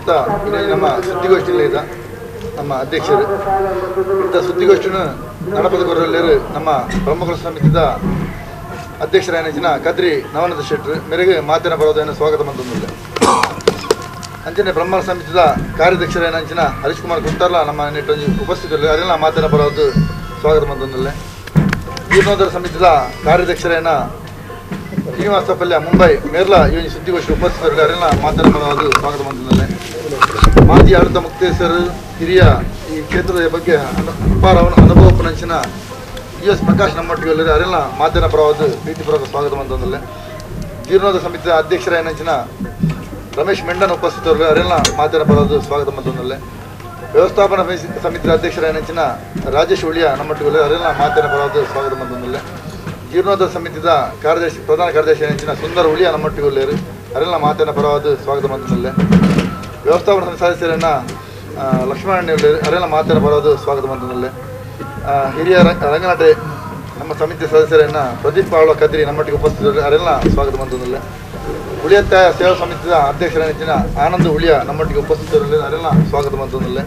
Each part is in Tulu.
ಮಿತ್ತ ನಮ್ಮ ಸುದ್ದಿಗೋಷ್ಠಿ ಇದೆ. ನಮ್ಮ ಅಧ್ಯಕ್ಷರು ಇಂಥ ಸುದ್ದಿಗೋಷ್ಠಿಯನ್ನು ನಡಪದ ಕೊರಲ್ಲೇರು ನಮ್ಮ ಬ್ರಹ್ಮಕಲಶ ಸಮಿತಿದ ಅಧ್ಯಕ್ಷರಾಯನಂಚಿನ ಕದ್ರಿ ನವನದ ಶೆಟ್ಟರು ಮೇರೆಗೆ ಮಾತಿನ ಬರೋದನ್ನು ಸ್ವಾಗತ ಮಂತಂದಿಲ್ಲ. ಅಂಚನೆ ಬ್ರಹ್ಮ ಸಮಿತಿದ ಕಾರ್ಯಾಧ್ಯಕ್ಷರಾಯನಂಚಿನ ಹರೀಶ್ ಕುಮಾರ್ ಕುಂತಾರ್ಲ ನಮ್ಮ ನೆಟ್ಟೊಂದು ಉಪಸ್ಥಿತರಲ್ಲಿ ಅದೆಲ್ಲ ಮಾತಿನ ಬರೋದು ಸ್ವಾಗತ ಮಂತಂದಿಲ್ಲ. ಜೀರ್ಣೋದ್ಧಾರ ಸಮಿತಿದ ಕಾರ್ಯಾಧ್ಯಕ್ಷರಾಯನ ಶ್ರೀನಿವಾಸ ಪಲ್ಯ ಮುಂಬೈ ಮೇರ್ಲಾ ಈ ಸುದ್ದಿಗೋಷ್ಠಿ ಉಪಸ್ಥಿತರಲ್ಲಿ ಅವರೆಲ್ಲ ಮಾತಿನ ಬರೋದು ಸ್ವಾಗತ ಮಂತಂದಿಲ್ಲ. ಮಾಜಿ ಆಡಳಿತ ಮುಕ್ತೇಶ್ವರ ಹಿರಿಯ ಈ ಕ್ಷೇತ್ರದ ಬಗ್ಗೆ ಅಪಾರ ಅನುಭವ ಪುನಂಚಿನ ಯು ಎಸ್ ಪ್ರಕಾಶ್ ನಮ್ಮೊಟ್ಟಿಗೆ ಅವರೆಲ್ಲ ಮಾಧ್ಯಮ ಪರವಾದ ಪ್ರೀತಿಪೂರ್ವಕ ಸ್ವಾಗತ ಮಂತಂದಿಲ್ಲ. ಜೀರ್ಣೋದ್ಧಾರ ಸಮಿತಿಯ ಅಧ್ಯಕ್ಷರಾಯನಂಚಿನ ರಮೇಶ್ ಮೆಂಡನ್ ಉಪಸ್ಥಿತರು ಅವರೆಲ್ಲ ಮಾಧ್ಯಮ ಪರವಾದ ಸ್ವಾಗತ ಮಂತಂದಿಲ್ಲ. ವ್ಯವಸ್ಥಾಪನಾ ಸಮಿತಿಯ ಅಧ್ಯಕ್ಷರಾಯನಂಚಿನ ರಾಜೇಶ್ ಉಳಿಯ ನಮ್ಮೊಟ್ಟಿಗೆ ಅವರೆಲ್ಲ ಮಾಧ್ಯಮ ಪರವಾದ ಸ್ವಾಗತ ಮಂತಂದಿಲ್ಲ. ಜೀರ್ಣೋದ್ಧಾರ ಸಮಿತಿಯ ಕಾರ್ಯದರ್ಶಿ ಪ್ರಧಾನ ಕಾರ್ಯದರ್ಶಿ ನಂಚಿನ ಸುಂದರ ಉಳಿಯ ನಮ್ಮೊಟ್ಟಿಗೆ ಅವರೆಲ್ಲ ಮಾಧ್ಯಮ ಪರವಾದ ಸ್ವಾಗತ ಮಂತಂದಿಲ್ಲ. ವ್ಯವಸ್ಥಾಪನಾ ಸಮಿತಿ ಸದಸ್ಯರನ್ನ ಲಕ್ಷ್ಮಣ ಅವರೆಲ್ಲ ಮಾತಿನ ಬರೋದು ಸ್ವಾಗತ ಮಂತಂದಿಲ್ಲ. ಹಿರಿಯ ರಂಗನಾಟೆ ನಮ್ಮ ಸಮಿತಿ ಸದಸ್ಯರನ್ನ ಪ್ರದೀಪ್ ಆಳ್ವ ಕದ್ರಿ ನಮ್ಮೊಟ್ಟಿಗೆ ಉಪಸ್ಥಿತರು ಅವರೆಲ್ಲ ಸ್ವಾಗತ ಮಂತಂದಿಲ್ಲ. ಉಳಿಯತ್ತಾಯ ಸೇವಾ ಸಮಿತಿಯ ಅಧ್ಯಕ್ಷರ ನೆಚ್ಚಿನ ಆನಂದ ಉಳಿಯ ನಮ್ಮೊಟ್ಟಿಗೆ ಉಪಸ್ಥಿತರು ಅವರೆಲ್ಲ ಸ್ವಾಗತ ಮಂತಂದಿಲ್ಲ.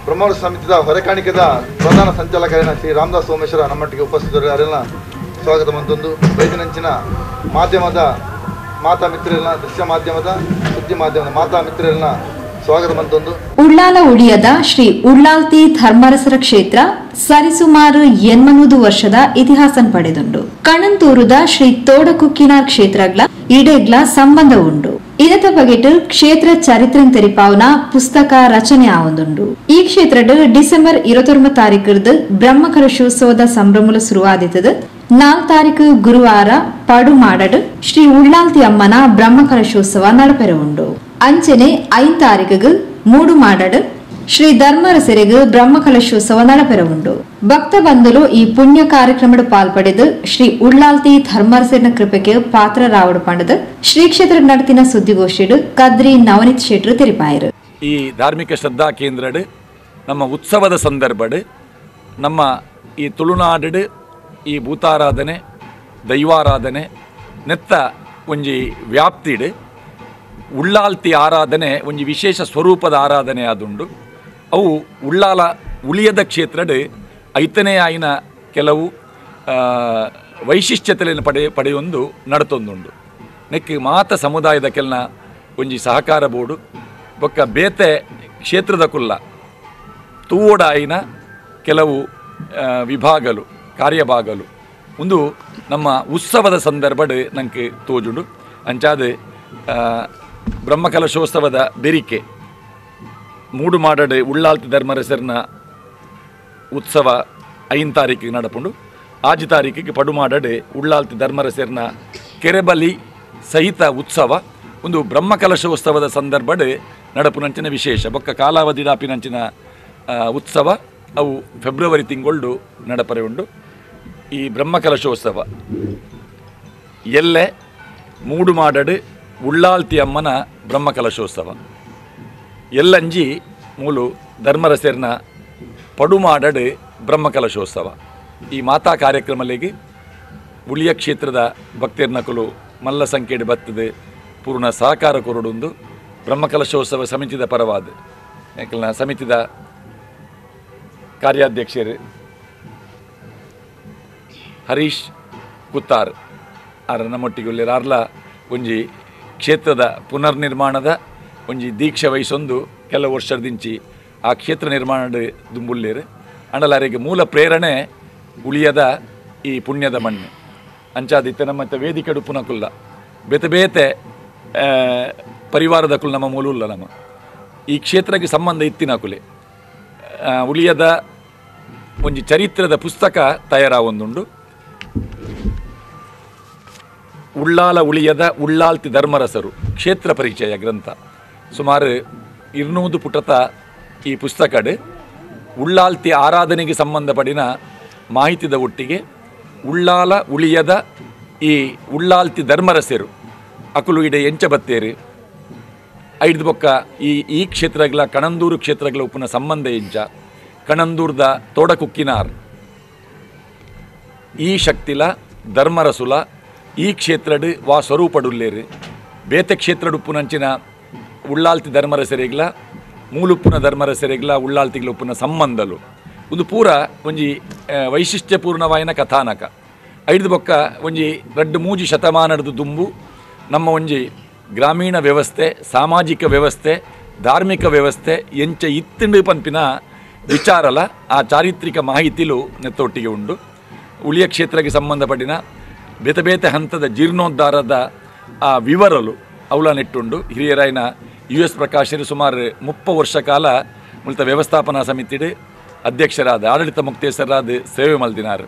ಬ್ರಹ್ಮಕಲಶ ಸಮಿತಿಯ ಹೊರೆಕಾಣಿಕೆದ ಪ್ರಧಾನ ಸಂಚಾಲಕರಾದ ಶ್ರೀ ರಾಮದಾಸ್ ಸೋಮೇಶ್ವರ ನಮ್ಮೊಟ್ಟಿಗೆ ಉಪಸ್ಥಿತರು ಅವರೆಲ್ಲ ಸ್ವಾಗತ ಮಂತಂದು ಬೈದಿನಂಚಿನ ಮಾಧ್ಯಮದ ಮಾತಾ ಮಿತ್ರರೆಲ್ಲ ದೃಶ್ಯ ಮಾಧ್ಯಮದ ಸುದ್ದಿ ಮಾಧ್ಯಮದ ಮಾತಾ ಮಿತ್ರರೆಲ್ಲ ಸ್ವಾಗತ ಮಂತಂದು. ಉಳ್ಳಾಲ ಉಳಿಯದ ಶ್ರೀ ಉಳ್ಳಾಲ್ತಿ ಧರ್ಮರಸರ ಕ್ಷೇತ್ರ ಸರಿಸುಮಾರು 800 ವರ್ಷದ ಇತಿಹಾಸ ಪಡೆದುಂಡು. ಕಣಂತೂರುದ ಶ್ರೀ ತೋಡಕುಕ್ಕಿನಾರ್ ಕ್ಷೇತ್ರಗ್ಲ ಇಡೆಗ್ಲ ಸಂಬಂಧ ಉಂಡು. ಇದತ ಬಗೆಟ್ ಕ್ಷೇತ್ರ ಚರಿತ್ರೆ ತೆರಿಪಾವನ ಪುಸ್ತಕ ರಚನೆ ಆವೊಂದುಂಡು. ಈ ಕ್ಷೇತ್ರಡ್ ಡಿಸೆಂಬರ್ 29 ತಾರೀಕುರ್ದು ಬ್ರಹ್ಮಕಲಶೋತ್ಸವದ ಸಂಭ್ರಮಲು ಶುರುವಾದಿತ್ತದು. 4 ತಾರೀಕು ಗುರುವಾರ ಪಡುಮಾಡಡ್ ಶ್ರೀ ಉಳ್ಳಾಲ್ತಿ ಅಮ್ಮನ ಬ್ರಹ್ಮಕಲಶೋತ್ಸವ ನಡಪೆರೆ ಉಂಡು. ಅಂಚನೆ 5 ತಾರೀಕಿಗೆ ಮೂಡು ಮಾಡಡ್ ಶ್ರೀ ಧರ್ಮರಸೆರೆಗ್ ಬ್ರಹ್ಮಕಲಶೋತ್ಸವ ನಡಪೆರೆ ಉಂಡು. ಭಕ್ತ ಬಂಧುಲು ಈ ಪುಣ್ಯ ಕಾರ್ಯಕ್ರಮದ ಪಾಲ್ಪಡೆದು ಶ್ರೀ ಉಳ್ಳಾಲ್ತಿ ಧರ್ಮರಸೆನ ಕೃಪೆಗೆ ಪಾತ್ರರಾವಡು ಪಂಡದು ಶ್ರೀ ಕ್ಷೇತ್ರ ನಡೆತಿನ ಸುದ್ದಿಗೋಷ್ಠಿಡು ಕದ್ರಿ ನವನೀತ್ ಶೆಟ್ರು ತೆರಿಪಾಯರು. ಈ ಧಾರ್ಮಿಕ ಶ್ರದ್ಧಾ ಕೇಂದ್ರಡು ನಮ್ಮ ಉತ್ಸವದ ಸಂದರ್ಭಡು ನಮ್ಮ ಈ ತುಳುನಾಡು ಈ ಭೂತಾರಾಧನೆ ದೈವಾರಾಧನೆ ನೆತ್ತ ಒಂಜಿ ವ್ಯಾಪ್ತಿಡು ಉಳ್ಳಾಲ್ತಿ ಆರಾಧನೆ ಒಂಜಿ ವಿಶೇಷ ಸ್ವರೂಪದ ಆರಾಧನೆ ಆದುಂಡು. ಅವು ಉಳ್ಳಾಲ ಉಳಿಯದ ಕ್ಷೇತ್ರಡು ಐತನೇ ಆಯಿನ ಕೆಲವು ವೈಶಿಷ್ಟ್ಯತೆಯನ್ನು ಪಡೆಯೊಂದು ನಡತೊಂದುಂಡು. ನೆಕ್ಕೆ ಮಾತ ಸಮುದಾಯದ ಕೆಲನ ಒಂಜಿ ಸಹಕಾರ ಬೋರ್ಡು ಬೊಕ್ಕ ಬೇತೆ ಕ್ಷೇತ್ರದ ಕುಲ್ಲ ತೂವೋಡಾಯಿನ ಕೆಲವು ವಿಭಾಗಲು ಕಾರ್ಯಭಾಗಲು ಒಂದು ನಮ್ಮ ಉತ್ಸವದ ಸಂದರ್ಭಡ್ ನಂಗೆ ತೋಜುಂಡು. ಅಂಚಾದ ಬ್ರಹ್ಮಕಲಶೋತ್ಸವದ ಬೆರಿಕೆ ಮೂಡು ಮಾಡಡೆ ಉಳ್ಳಾಲ್ತಿ ಧರ್ಮರಸರ್ನ ಉತ್ಸವ 5 ತಾರೀಕಿಗೆ ನಡಪುಂಡು. 6 ತಾರೀಕಿಗೆ ಪಡುಮಾಡಡೆ ಉಳ್ಳಾಲ್ತಿ ಧರ್ಮರಸರ್ನ ಕೆರೆಬಲಿ ಸಹಿತ ಉತ್ಸವ ಒಂದು ಬ್ರಹ್ಮಕಲಶೋತ್ಸವದ ಸಂದರ್ಭಡ್ ನಡಪುನಂಚಿನ ವಿಶೇಷ ಬೊಕ್ಕ ಕಾಲಾವಧಿ ದಾಪಿನಂಚಿನ ಉತ್ಸವ ಅವು ಫೆಬ್ರವರಿ ತಿಂಗಳು ನಡಪರೆ ಉಂಡು. ಈ ಬ್ರಹ್ಮಕಲಶೋತ್ಸವ ಎಲ್ಲೆ ಮೂಡು ಮಾಡಡು ಉಳ್ಳಾಲ್ತಿ ಅಮ್ಮನ ಬ್ರಹ್ಮಕಲಶೋತ್ಸವ ಎಲ್ಲಂಜಿ ಮೂಲು ಧರ್ಮರಸೆರ್ನ ಪಡುಮಾಡಡು ಬ್ರಹ್ಮಕಲಶೋತ್ಸವ. ಈ ಮಾತಾ ಕಾರ್ಯಕ್ರಮಲಿಗೆ ಉಳಿಯ ಕ್ಷೇತ್ರದ ಭಕ್ತಿರ್ನಕುಲು ಮಲ್ಲ ಸಂಖ್ಯೆಡು ಬತ್ತದೆ ಪೂರ್ಣ ಸಹಕಾರ ಕೊರಡುಂದು ಬ್ರಹ್ಮಕಲಶೋತ್ಸವ ಸಮಿತಿದ ಪರವಾದ ಯಾಕಂದ್ರೆ ಸಮಿತಿದ ಕಾರ್ಯಾಧ್ಯಕ್ಷರು ಹರೀಶ್ ಕುತ್ತಾರ್ ಆರ ನಮ್ಮೊಟ್ಟಿಗೆ ಆರ್ಲ ಒಂಜಿ ಕ್ಷೇತ್ರದ ಪುನರ್ನಿರ್ಮಾಣದ ಒಂಜಿ ದೀಕ್ಷೆ ವಹಿಸೊಂದು ಕೆಲವು ವರ್ಷದಿಂಚಿ ಆ ಕ್ಷೇತ್ರ ನಿರ್ಮಾಣದ ದುಂಬುಲ್ಲೇರು ಅಂಡಲಾರಿಗೆ ಮೂಲ ಪ್ರೇರಣೆ ಉಳಿಯದ ಈ ಪುಣ್ಯದ ಮಣ್ಣು ಅಂಚಾದಿತ್ತೆ ನಮ್ಮ ವೇದಿಕೆ ಪುನಕುಲ್ಲ ಬೇತೆ ಬೇತೆ ಪರಿವಾರದ ಕುಲ್ ನಮ್ಮ ಮೂಲುಲ್ಲ ನಮ್ಮ ಈ ಕ್ಷೇತ್ರಕ್ಕೆ ಸಂಬಂಧ ಇತ್ತಿನ ಕುಲೆ ಉಳಿಯದ ಒಂಜಿ ಚರಿತ್ರದ ಪುಸ್ತಕ ತಯಾರಾವೊಂದುಂಡು. ಉಳ್ಳಾಲ ಉಳಿಯದ ಉಳ್ಳಾಲ್ತಿ ಧರ್ಮರಸರು ಕ್ಷೇತ್ರ ಪರಿಚಯ ಗ್ರಂಥ ಸುಮಾರು 200 ಪುಟದ ಈ ಪುಸ್ತಕಡು ಉಳ್ಳಾಲ್ತಿ ಆರಾಧನೆಗೆ ಸಂಬಂಧಪಡಿನ ಮಾಹಿತಿದ ಒಟ್ಟಿಗೆ ಉಳ್ಳಾಲ ಉಳಿಯದ ಈ ಉಳ್ಳಾಲ್ತಿ ಧರ್ಮರಸರು ಅಕುಲು ಇಡೆ ಎಂಚ ಬತ್ತೇರು ಐದು ಬೊಕ್ಕ ಈ ಈ ಕ್ಷೇತ್ರಗಳ ಕಣಂದೂರು ಕ್ಷೇತ್ರಗಳ ಉಪ್ಪುನ ಸಂಬಂಧ ಎಂಚ ಕಣಂದೂರ್ದ ತೋಡಕುಕ್ಕಿನಾರ್ ಈ ಶಕ್ತಿಲ ಧರ್ಮರಸುಲ ಈ ಕ್ಷೇತ್ರಡು ವಾ ಸ್ವರೂಪಡುಲ್ಲೇರು ಬೇತೆ ಕ್ಷೇತ್ರಡುಪ್ಪುನಂಚಿನ Ullalthi ಧರ್ಮರಸರಿಗ್ಲ ಮೂಲುಪ್ಪುನ ಧರ್ಮರಸರಿಗ್ಲ ಉಳ್ಳಾಲ್ತಿಗ್ಲ ಉಪ್ಪುನ ಸಂಬಂಧಲು ಒಂದು ಪೂರ ಒಂಜಿ ವೈಶಿಷ್ಟ್ಯಪೂರ್ಣವಾಯಿನ ಕಥಾನಕ. ಐದು ಬೊಕ್ಕ ಒಂಜಿ ರಡ್ಡು ಮೂಜಿ ಶತಮಾನದ ದುಂಬು ನಮ್ಮ ಒಂಜಿ ಗ್ರಾಮೀಣ ವ್ಯವಸ್ಥೆ, ಸಾಮಾಜಿಕ ವ್ಯವಸ್ಥೆ, ಧಾರ್ಮಿಕ ವ್ಯವಸ್ಥೆ ಎಂಚ ಇತ್ತಂಡು ಪನ್ಪಿನ ವಿಚಾರಲ ಆ ಚಾರಿತ್ರಿಕ ಮಾಹಿತಿಲು ನೆತ್ತೊಟ್ಟಿಗೆ ಉಂಡು. ಉಳಿಯ ಕ್ಷೇತ್ರಕ್ಕೆ ಸಂಬಂಧಪಟ್ಟಿನ ಬೇತೆ ಬೇತೆ ಹಂತದ ಜೀರ್ಣೋದ್ಧಾರದ ಆ ವಿವರಲು ಅವಲ ನೆಟ್ಟುಂಡು. ಹಿರಿಯರಾಯನ ಯು ಎಸ್ ಪ್ರಕಾಶರು ಸುಮಾರು 30 ವರ್ಷ ಕಾಲ ಮುಲ್ತ ವ್ಯವಸ್ಥಾಪನಾ ಸಮಿತಿಡು ಅಧ್ಯಕ್ಷರಾದ ಆಡಳಿತ ಮುಕ್ತೇಸರಾದ ಸೇವೆ ಮಲ್ದಿನಾರು.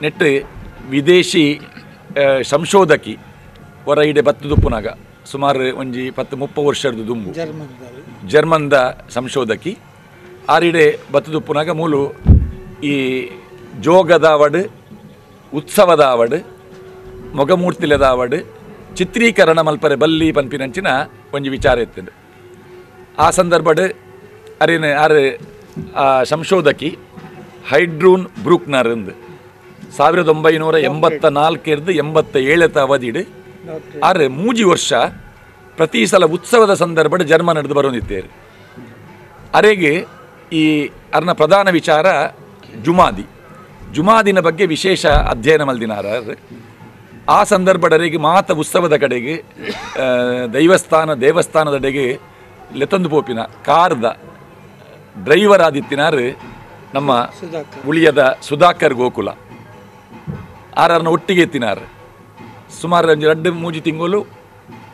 ನೆಟ್ಟು ವಿದೇಶಿ ಸಂಶೋಧಕಿ ಹೊರ ಇಡೆ ಬತ್ತುದುಪ್ಪುನಾಗ ಸುಮಾರು ಒಂಜಿ 10-30 ವರ್ಷದ ದುಂಬು ಜರ್ಮನ್ದ ಸಂಶೋಧಕಿ ಆರಿಡೆ ಬತ್ತುದುಪ್ಪುನಾಗ ಮೂಲು ಈ ಜೋಗದಾವಡು, ಉತ್ಸವದಾವಡು, ಮೊಗಮೂರ್ತಿಲದಾವಡು ಚಿತ್ರೀಕರಣ ಮಲ್ಪರೆ ಬಲ್ಲಿ ಪನ್ಪಿನಂಚಿನ ಒಂಜಿ ವಿಚಾರ ಇತ್ತು. ಆ ಸಂದರ್ಭಡ್ ಅರೇನ ಆರು ಆ ಸಂಶೋಧಕಿ ಹೈಡ್ರೂನ್ ಬ್ರೂಕ್ನರ್ ಎಂದು 1984 87 ಅವಧಿಡು ಆರು 3 ವರ್ಷ ಪ್ರತಿ ಸಲ ಉತ್ಸವದ ಸಂದರ್ಭಡ್ ಜರ್ಮನ್ ಹಿಡಿದು ಬರೋದಿತ್ತೇರು. ಅರೆಗೆ ಈ ಅರ್ನ ಪ್ರಧಾನ ವಿಚಾರ ಜುಮಾದಿ, ಜುಮಾದಿನ ಬಗ್ಗೆ ವಿಶೇಷ ಅಧ್ಯಯನ ಮಲ್ದಿನಾರ. ಆ ಸಂದರ್ಭಡರಿಗೆ ಮಾತ ಉತ್ಸವದ ಕಡೆಗೆ ದೈವಸ್ಥಾನ ದೇವಸ್ಥಾನದಡೆಗೆ ಲೆತ್ತೊಂದು ಪೋಪಿನ ಕಾರ್ದ ಡ್ರೈವರ್ ಆದಿತ್ತಿನಾರು ನಮ್ಮ ಉಳಿಯದ ಸುಧಾಕರ್ ಗೋಕುಲ ಆರನ್ನ ಒಟ್ಟಿಗೆ ಎತ್ತಿನಾರು. ಸುಮಾರು ಒಂಜಿ 2-3 ತಿಂಗಳು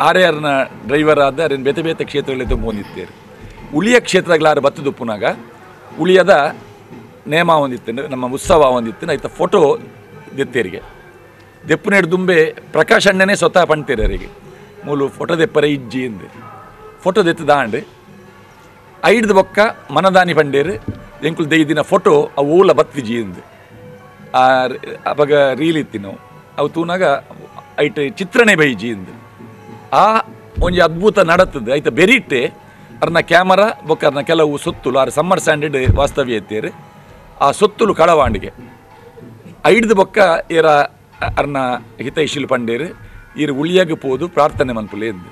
ಆರೇ ಆರನ ಡ್ರೈವರ್ ಆದ ಅರೇನು ಬೇತೆ ಬೇತೆ ಕ್ಷೇತ್ರಗಳಲ್ಲಿ ತುಂಬ ಹೊಂದಿತ್ತೇರು. ಉಳಿಯ ಕ್ಷೇತ್ರಗಳಾರು ಬತ್ತುದುಪ್ಪುನಾಗ ಉಳಿಯದ ನೇಮ ಹೊಂದಿತ್ತು, ನಮ್ಮ ಉತ್ಸವ ಹೊಂದಿತ್ತು, ಆಯ್ತ ಫೋಟೋ ದೆತ್ತೇರಿಗೆ ದೆಪ್ಪುನೇಡು ದುಂಬೆ ಪ್ರಕಾಶ್ ಅಣ್ಣನೇ ಸ್ವತಃ ಪಣ್ತೇರು ಅವರಿಗೆ ಮೂಲು ಫೋಟೋ ದೆಪ್ಪರೆ ಇಜ್ಜಿ ಎಂದು ಫೋಟೋ ದೆತ್ತು ದಾಂಡು ಐಡ್ದು ಬೊಕ್ಕ ಮನದಾನಿ ಪಂಡೇರು ಎಂಕುಲು ದೈದಿನ ಫೋಟೋ ಅವು ಓಲ ಬತ್ತಿಜಿ ಎಂದು ಆ ಅವಾಗ ರೀಲ್ ಇತ್ತಿನವು ಅವು ತೂನಾಗ ಐಟ್ ಚಿತ್ರಣೆ ಬೈಜಿ ಎಂದು ಆ ಒಂಜಿ ಅದ್ಭುತ ನಡತದೆ. ಐತ ಬೆರಿಟ್ಟೆ ಅರ್ನ ಕ್ಯಾಮರಾ ಬೊಕ್ಕ ಅರ್ನ ಕೆಲವು ಸೊತ್ತುಲು ಆರು ಸಮ್ಮರ್ ಸ್ಟ್ಯಾಂಡರ್ಡ್ ವಾಸ್ತವ್ಯ ಎತ್ತೇರು ಆ ಸೊತ್ತುಲು ಕಳವಾಂಡಿಗೆ ಐಡ್ದು ಬೊಕ್ಕ ಏರ ಅರ್ನ ಹಿತೈಷಿಲು ಪಂಡೇರು ಈರು ಉಳಿಯಾಗ ಪೋದು ಪ್ರಾರ್ಥನೆ ಮಲ್ಪುಲೆ ಎಂದು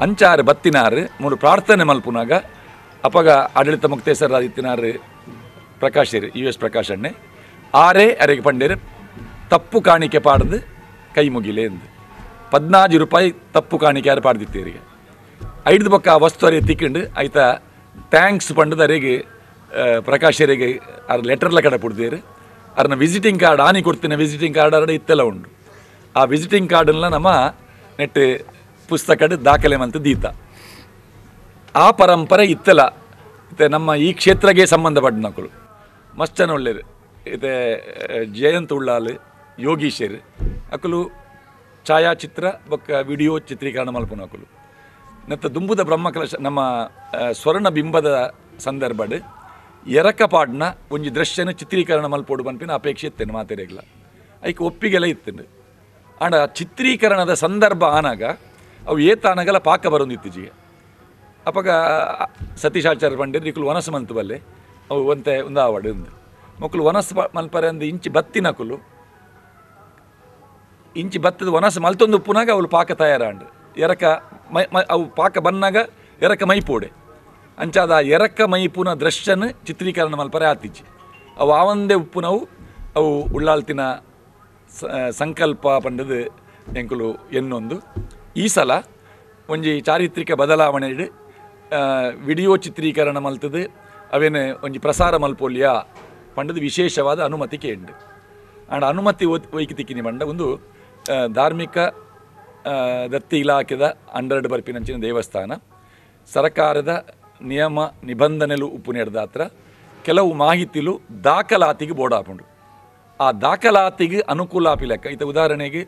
ಅಂಚಾರು ಬತ್ತಿನಾರು ಮೂರು ಪ್ರಾರ್ಥನೆ ಮಲ್ಪುನಾಗ ಅಪಗ ಆಡಳಿತ ಮುಕ್ತೇಸರಾದಿತ್ತಿನಾರು ಪ್ರಕಾಶರು ಯು ಎಸ್ ಪ್ರಕಾಶ್ ಅಣ್ಣೆ ಆರೇ ಅರೆಗೆ ಪಂಡೇರು ತಪ್ಪು ಕಾಣಿಕೆ ಪಾಡ್ದು ಕೈ ಮುಗಿಲೆ ಎಂದು 14 ರೂಪಾಯಿ ತಪ್ಪು ಕಾಣಿಕೆ ಯಾರು ಪಾಡ್ದಿತ್ತೇರಿಗೆ. ಐದು ಬೊಕ್ಕ ಆ ವಸ್ತು ಅರೆ ತಿಕ್ಕೊಂಡು ಆಯ್ತಾ thanks ಪಂಡದ ಅರೆಗೆ ಪ್ರಕಾಶರಿಗೆ ಆರ್ ಲೆಟರ್ಲ ಕಡೆ ಪುಡ್ದೇರು. ಅರ್ನ ವಿಸಿಟಿಂಗ್ ಕಾರ್ಡ್ ಆನಿ ಕೊಡ್ತೀನಿ ವಿಸಿಟಿಂಗ್ ಕಾರ್ಡ್ ಅರಡೆ ಇತ್ತೆಲ್ಲ ಉಂಡು. ಆ ವಿಸಿಟಿಂಗ್ ಕಾರ್ಡನ್ನ ನಮ್ಮ ನೆಟ್ ಪುಸ್ತಕಡು ದಾಖಲೆ ಮಂತ ದೀತ ಆ ಪರಂಪರೆ ಇತ್ತೆಲ್ಲ ಇತ್ತೆ ನಮ್ಮ ಈ ಕ್ಷೇತ್ರಕ್ಕೆ ಸಂಬಂಧಪಟ್ಟನಕ್ಕಳು ಮಸ್ತ್ ಜನ ಒಳ್ಳೇರು. ಇತ್ತೆ ಜಯಂತ್ ಉಳ್ಳಾಲ್ ಯೋಗೀಶರು ಅಕ್ಕಲು ಛಾಯಾಚಿತ್ರ ಬೊಕ್ಕ ವಿಡಿಯೋ ಚಿತ್ರೀಕರಣ ಮಲ್ಪುನಕುಲು. ಮತ್ತು ದುಂಬುದ ಬ್ರಹ್ಮಕಲಶ ನಮ್ಮ ಸ್ವರ್ಣ ಬಿಂಬದ ಸಂದರ್ಭಡ್ ಎರಕಪಾಡ್ನ ಒಂಜಿ ದೃಶ್ಯನ ಚಿತ್ರೀಕರಣ ಮಲ್ಪೋಡು ಪನ್ಪಿನ ಅಪೇಕ್ಷೆ ಇತ್ತೇನೆ ಮಾತೆರೆಗ್ಲ ಐಕ್ ಒಪ್ಪಿಗೆಲ್ಲ ಇತ್ತೇನೆ. ಆಂಡ ಚಿತ್ರೀಕರಣದ ಸಂದರ್ಭ ಆನಾಗ ಅವು ಏತಾನಗಲ ಪಾಕ ಬರೋದಿತ್ತೀಚಿಗೆ ಅಪಗ ಸತೀಶಾಚಾರ್ಯ ಪಂಡೇರು ಇಕ್ಕಲು ವನಸು ಮಂತು ಬಲ್ಲೆ ಅವು ಒಂತೆ ಒಂದಾವಡು ಅಂದು ಮಕ್ಕಳು ವನಸು ಮಲ್ಪರೆ ಅಂದು ಇಂಚಿ ಬತ್ತಿನಕುಲು ಇಂಚಿ ಬತ್ತದ ವನಸು ಮಲ್ತೊಂದು ಉಪ್ಪುನಾಗ ಅವಳು ಪಾಕ ತಯಾರಾಂಡು ಎರಕ ಮೈ ಅವು ಪಾಕ ಬನ್ನಾಗ ಎರಕ ಮೈಪೋಡೆ ಅಂಚಾದ ಎರಕ ಮೈಪುನ ದೃಶ್ಯನ ಚಿತ್ರೀಕರಣ ಮಲ್ಪರೆ ಆತಿಚ್ಚಿ ಅವು ಆವಂದೇ ಉಪ್ಪುನವು ಅವು ಉಳ್ಳಾಲ್ತಿನ ಸಂಕಲ್ಪ ಪಂಡದು ಎಂಕುಲು ಎನ್ನೊಂದು. ಈ ಸಲ ಒಂಜಿ ಚಾರಿತ್ರಿಕ ಬದಲಾವಣೆ ವಿಡಿಯೋ ಚಿತ್ರೀಕರಣ ಮಲ್ತದು ಅವೇನು ಒಂಜಿ ಪ್ರಸಾರ ಮಲ್ಪೋಲಿಯ ಪಂಡದು ವಿಶೇಷವಾದ ಅನುಮತಿ ಕೇಂಡು. ಆಂಡ ಅನುಮತಿ ಒಯ್ಕಿ ತಿಕ್ಕಿನಿ ಪಂಡ ಒಂದು ಧಾರ್ಮಿಕ ದತ್ತಿ ಇಲಾಖೆದ ಅಂಡರ್ಡ್ ಬರ್ಪಿನಂಚಿನ ದೇವಸ್ಥಾನ ಸರ್ಕಾರದ ನಿಯಮ ನಿಬಂಧನೆಲು ಉಪ್ಪು ನೆಡ್ದಾತ್ರ ಕೆಲವು ಮಾಹಿತಿಲು ದಾಖಲಾತಿಗೆ ಬೋರ್ಡ್ ಹಾಕೊಂಡು ಆ ದಾಖಲಾತಿಗೆ ಅನುಕೂಲ ಆಪಿ ಲೆಕ್ಕ. ಇತ ಉದಾಹರಣೆಗೆ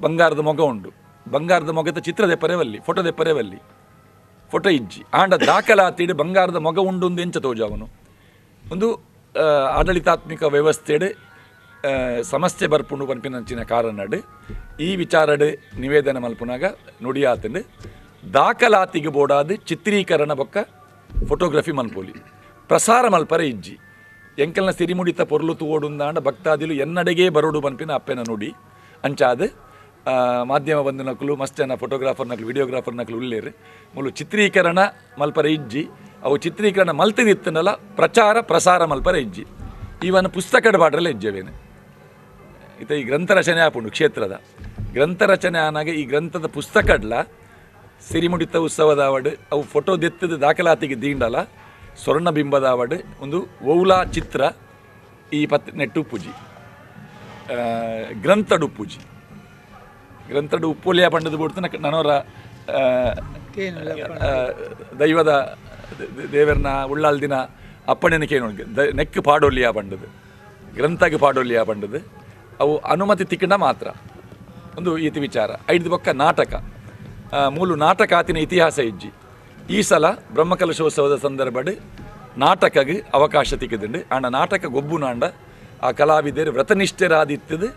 ಬಂಗಾರದ ಮೊಗ ಉಂಡು, ಬಂಗಾರದ ಮೊಗದ ಚಿತ್ರ ದೆಪ್ಪರೆವಲ್ಲಿ ಫೋಟೋ ದೆಪ್ಪರೆವಲ್ಲಿ ಫೋಟೋ ಇಜ್ಜಿ ಆಂಡ ದಾಖಲಾತಿಡು ಬಂಗಾರದ ಮೊಗ ಉಂಡು ಎಂಚ ತೋಜಾವನು ಒಂದು ಆಡಳಿತಾತ್ಮಕ ವ್ಯವಸ್ಥೆಡು ಸಮಸ್ಯೆ ಬರ್ಪುಂಡು ಪನ್ಪಿನಂಚಿನ ಕಾರಣಡು ಈ ವಿಚಾರಡು ನಿವೇದನೆ ಮಲ್ಪುನಾಗ ನುಡಿಯಾತಂಡು ದಾಖಲಾತಿಗೆ ಬೋಡಾದ ಚಿತ್ರೀಕರಣ ಬೊಕ್ಕ ಫೋಟೋಗ್ರಫಿ ಮಲ್ಪೋಲಿ ಪ್ರಸಾರ ಮಲ್ಪರೆ ಇಜ್ಜಿ. ಎಂಕಲ್ನ ಸಿರಿಮುಡಿತ ಪೊರ್ಲು ತೂವೋಡುಂದಾಂಡ ಭಕ್ತಾದಿಲು ಎನ್ನಡೆಗೆ ಬರೋಡು ಪನ್ಪಿನ ಅಪ್ಪೆನ ನುಡಿ ಅಂಚಾದ ಮಾಧ್ಯಮ ಬಂದು ನಕಲು ಮಸ್ತ್ ಜನ ಫೋಟೋಗ್ರಾಫರ್ ನಕಲು ವಿಡಿಯೋಗ್ರಾಫರ್ ನಕಲು ಉಳ್ಳೇರು ಮೂಲು ಚಿತ್ರೀಕರಣ ಮಲ್ಪರ ಇಜ್ಜಿ ಅವು ಚಿತ್ರೀಕರಣ ಮಲ್ತಿದಿತ್ತನಲ್ಲ ಪ್ರಚಾರ ಪ್ರಸಾರ ಮಲ್ಪರ ಇಜ್ಜಿ ಇವನ್ ಪುಸ್ತಕದ ಪಾಡ್ರಲ್ಲ ಇಜ್ಜವೇನು ಇತ ಈ ಗ್ರಂಥ ರಚನೆ ಆಪುಂಡು ಕ್ಷೇತ್ರದ ಗ್ರಂಥ ರಚನೆ ಆನಾಗ ಈ ಗ್ರಂಥದ ಪುಸ್ತಕಡ್ಲ ಸಿರಿಮುಡಿತ ಉತ್ಸವದಾವಡು ಅವು ಫೋಟೋ ದೆತ್ತದ ದಾಖಲಾತಿಗೆ ದೀಂಡಲ ಸ್ವರ್ಣಬಿಂಬದಾವಡು ಒಂದು ಓಲಾ ಚಿತ್ರ ಈ ಪತ್ ನೆಟ್ಟು ಪೂಜಿ ಗ್ರಂಥಡು ಪೂಜಿ ಗ್ರಂಥಡು ಉಪ್ಪೊಲಿಯ ಪಂಡದ ಬೋಡ್ತು ನನವರ ದೈವದ ದೇವರನ್ನ ಉಳ್ಳಾಲ್ ದಿನ ಅಪ್ಪಣೆನ ಕೇನು ನೆಕ್ ಪಾಡೊಲಿಯ ಪಂಡದು ಗ್ರಂಥಗೆ ಪಾಡೊಲಿಯ ಪಂಡದು ಅವು ಅನುಮತಿ ತಿಕ್ಕಂಡ ಮಾತ್ರ ಒಂದು ಈತಿ ವಿಚಾರ. ಐದು ಪಕ್ಕ ನಾಟಕ ಮೂಲು ನಾಟಕ ಆತಿನ ಇತಿಹಾಸ ಇಜ್ಜಿ. ಈ ಸಲ ಬ್ರಹ್ಮಕಲಶೋತ್ಸವದ ಸಂದರ್ಭಡ್ ನಾಟಕಗೆ ಅವಕಾಶ ತಿಕ್ಕದುಂಡು. ಆಂಡ ನಾಟಕ ಗೊಬ್ಬುನಾಂಡ ಆ ಕಲಾವಿದರು ವ್ರತನಿಷ್ಠರಾದಿತ್ತದು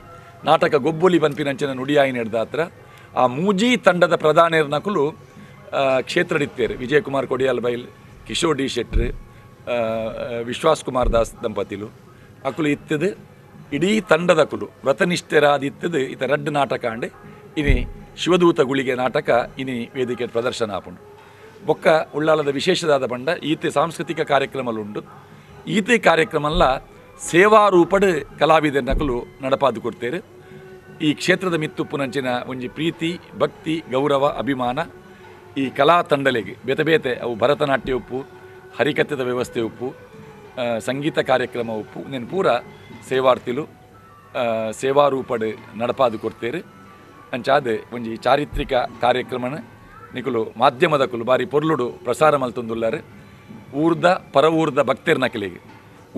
ನಾಟಕ ಗೊಬ್ಬೊಲಿ ಪನ್ಪಿನಂಚಿನ ನುಡಿಯಾಯಿ ನಡೆದಾತ್ರ ಆ ಮೂಜಿ ತಂಡದ ಪ್ರಧಾನರ ನಕಲು ಕ್ಷೇತ್ರಡಿತ್ತೇರು ವಿಜಯಕುಮಾರ್ ಕೊಡಿಯಾಲ್ ಬೈಲ್, ಕಿಶೋರ್ ಡಿ ಶೆಟ್ರು, ವಿಶ್ವಾಸ್ ಕುಮಾರ್ ದಾಸ್ ದಂಪತಿಲು ಅಕುಲು ಇತ್ತದು. ಇಡೀ ತಂಡದ ಕುಲು ವ್ರತನಿಷ್ಠರಾದಿತ್ತದು ಇತ ರಡ್ಡು ನಾಟಕ ಅಂಡ್ ಇನಿ ಶಿವದೂತ ಗುಳಿಗೆ ನಾಟಕ ಇನಿ ವೇದಿಕೆ ಪ್ರದರ್ಶನ ಆಪುಂಡು. ಬೊಕ್ಕ ಉಳ್ಳಾಲದ ವಿಶೇಷದಾದ ಪಂಡ ಈತೆ ಸಾಂಸ್ಕೃತಿಕ ಕಾರ್ಯಕ್ರಮಲುಂಡು. ಈತೆ ಕಾರ್ಯಕ್ರಮಲ್ಲ ಸೇವಾರೂಪಡು ಕಲಾವಿದರ ನಕಲು ನಡಪಾದು ಕೊಡ್ತೇರು. ಈ ಕ್ಷೇತ್ರದ ಮಿತ್ತುಪ್ಪುನಂಚಿನ ಒಂಜಿ ಪ್ರೀತಿ ಭಕ್ತಿ ಗೌರವ ಅಭಿಮಾನ ಈ ಕಲಾ ತಂಡಲೆಗೆ ಬೇತೆ ಬೇತೆ ಅವು ಭರತನಾಟ್ಯ ಉಪ್ಪು, ಹರಿಕಥೆದ ವ್ಯವಸ್ಥೆ ಉಪ್ಪು, ಸಂಗೀತ ಕಾರ್ಯಕ್ರಮ ಉಪ್ಪು ನೆನ್ ಪೂರ ಸೇವಾರ್ಥಿಲು ಸೇವಾರೂಪಡು ನಡಪಾದು ಕೊಡ್ತೇರು. ಅಂಚಾದ ಒಂಜಿ ಚಾರಿತ್ರಿಕ ಕಾರ್ಯಕ್ರಮನ ನಿಕುಲು ಮಾಧ್ಯಮದಕುಲು ಬಾರಿ ಪೊರ್ಲುಡು ಪ್ರಸಾರ ಮಲ್ತೊಂದುಲ್ಲಾರು. ಊರ್ದ ಪರವೂರ್ದ ಭಕ್ತರ್ ನಕಲಿಗೆ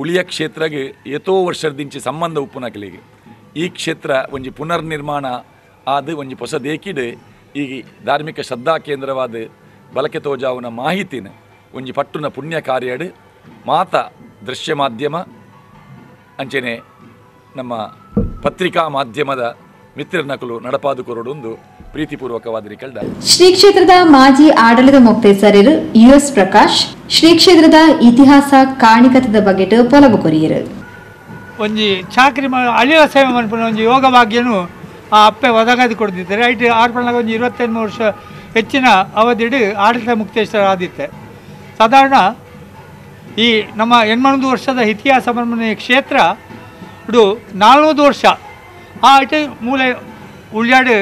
ಉಳಿಯ ಕ್ಷೇತ್ರಗೆ ಏತೋ ವರ್ಷದಿಂಚಿ ಸಂಬಂಧ ಉಪ್ಪು ನಕಲಿಗೆ ಈ ಕ್ಷೇತ್ರ ಒಂಜಿ ಪುನರ್ನಿರ್ಮಾಣ ಆದ ಒಂಜಿ ಹೊಸ ದೇಕಿಡು ಈ ಧಾರ್ಮಿಕ ಶ್ರದ್ಧಾ ಕೇಂದ್ರವಾದ ಬಲಕೆ ತೋಜಾವುನ ಮಾಹಿತಿನ ಒಂಜಿ ಪಟ್ಟುನ ಪುಣ್ಯ ಕಾರ್ಯಡು ಮಾತ ದೃಶ್ಯ ಮಾಧ್ಯಮ ಅಂಚನೆ ನಮ್ಮ ಪತ್ರಿಕಾ ಮಾಧ್ಯಮದ ಮಿತ್ರನಕಲು ನಡಪಾದು ಕೊರಡೊಂದು ಪ್ರೀತಿಪೂರ್ವಕವಾದ ನಿಕಲ್ಡ. ಶ್ರೀ ಕ್ಷೇತ್ರದ ಮಾಜಿ ಆಡಳಿತ ಮೊಕ್ತೇಸರರು ಯು.ಎಸ್. ಪ್ರಕಾಶ್ ಶ್ರೀ ಕ್ಷೇತ್ರದ ಇತಿಹಾಸ ಕಾಣಿಕತದ ಬಗೆಟ್ ಪೊಲಬು ಕೊರಿಯರು. ಒಂಜಿ ಚಾಕ್ರಿ ಅಳಿಯ ಸೇವೆ ಮನ್ಪುನ ಒಂಜಿ ಯೋಗ ಭಾಗ್ಯನು ಆ ಅಪ್ಪೆ ಒದಗಾದಿ ಕೊಡ್ತಿದ್ದಾರೆ. ಐಟ್ ಆರು ಪಣ್ಣಾಗ ಒಂಜಿ 23 ವರ್ಷ ಹೆಚ್ಚಿನ ಅವಧಿಡು ಆಡಳಿತ ಮುಕ್ತೇಶ್ವರ ಆದಿತ್ತೆ. ಸಾಧಾರಣ ಈ ನಮ್ಮ 800 ವರ್ಷದ ಇತಿಹಾಸ ಮನ್ಮನೆ ಕ್ಷೇತ್ರ ಇಡು 400 ವರ್ಷ ಆ ಇಟ್ಟು ಮೂಲೆ ಉಳ್ಯಾಡು